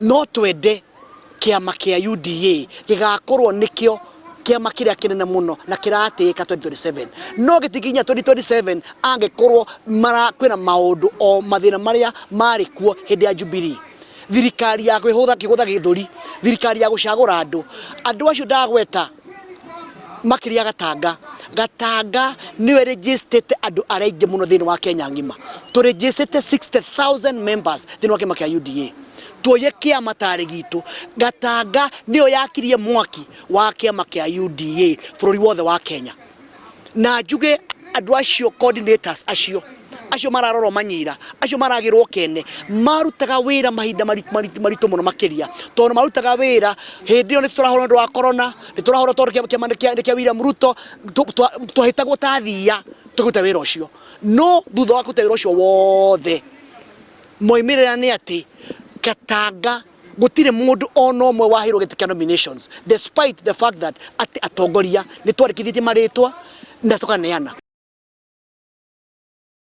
No twende kĩama kĩa UDA gĩgakorwo nĩkĩo kĩama kĩrĩa kĩnene mũno na kĩratĩĩka 2027, no gĩtikinya 2027 angĩkorwo mara kwĩna maũndũ o mathĩna marĩa marĩ kuo hĩndĩ ya Jubilee, thirikari ya kwĩhũtha kĩgũtha gĩthũri, thirikari ya gũcagũra andũ. Andũ acio ndagweta makĩria Gatanga. Gatanga nĩwe registrĩte andũ arĩa aingĩ mũno thĩinĩ wa Kenya ng'ima. Tũregistrĩte 60,000 members thĩinĩ wa kĩama kĩa UDA. Tuoye kĩama tarĩ gitũ. Gatanga nĩyo yakirie mwaki wa kĩama kĩa UDA bũrũri wothe wa Kenya. Na njuge andũ acio, coordinators acio, acio mararorwo manyira, acio maragĩrwo kene, marutaga wĩra mahinda maritũ mũno makĩria, tondũ marutaga wĩra hĩndĩ ĩyo nĩ tũrahũrwo nĩ ũndũ wa corona, nĩ tũrahũrwo tondũ kĩama nĩ kĩa William Ruto, twahĩtagwo ta thiia tũkĩruta wĩra ũcio. No thutha wa kũruta wĩra ũcio wothe, moimĩrĩra nĩ atĩ Gatanga gũtirĩ mũndũ ona ũmwe waheirwo gĩtĩ kĩa nominations, despite the fact that atĩ atongoria nĩ twandĩkithĩtie marĩtwa na tũkaneana.